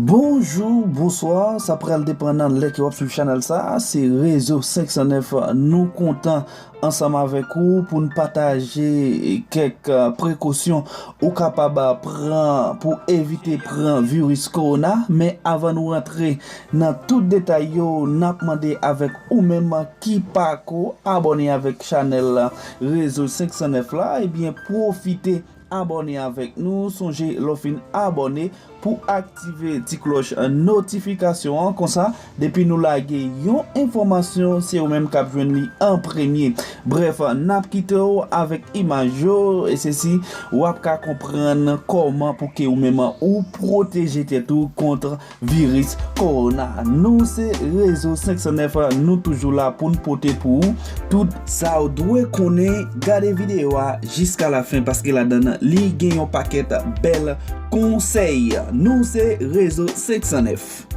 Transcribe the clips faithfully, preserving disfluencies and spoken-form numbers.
Bonjou, bonswa, sa pral depann nan lè ke w ap swiv chanèl sa a. Se Rezo senk san nèf, nou kontan ansanm avèk ou pou n pataje kèk, eh, prekosyon ou kapab pran pou evite pran viris kowona. Men avan nou rantre nan tout detay yo, n ap mande avèk ou menm ki pako abòne avèk chanèl Rezo senk san nèf la, ebyen, pwofite abòne avèk nou. Sonje, lè w fin abòne, pou aktive ti klòch notifikasyon an. Konsa, depi nou lage yon enfòmasyon, se ou menm k ap jwenn li an premye. Brèf, n ap kite w avèk imaj yo, e se si w ap ka konprann kòman pou ke ou menm ou pwoteje tèt ou kont viris kowona. Nou se Rezo senk san nèf, nou toujou la pou n pote pou ou tout sa w dwe konnen. Gade videyo a jiska lafen, paske ladan l li gen yon pakèt bèl konsèy. Nou se Rezo senk san nèf.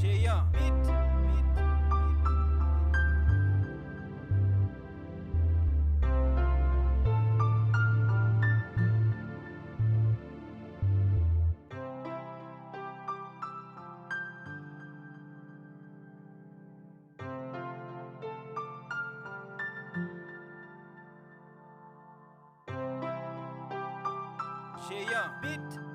Jeyan Beat. Jeyan Beat.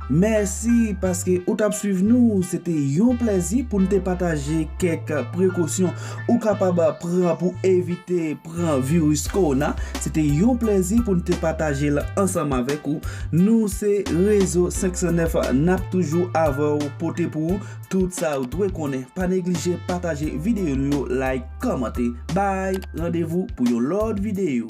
Mèsi paske ou t ap swiv nou. Se te yon plèzi pou n te pataje kèk prekosyon ou kapab pran pou evite pran viris kowona. Se te yon plèzi pou n te pataje l ansanm avèk ou. Nou se Rezo senk san nèf, n ap toujou avè w, pote pou ou tout sa ou dwe konnen. Pa neglije pataje videyo nou yo, like, kòmante. Bay, randevou pou yon lòt videyo.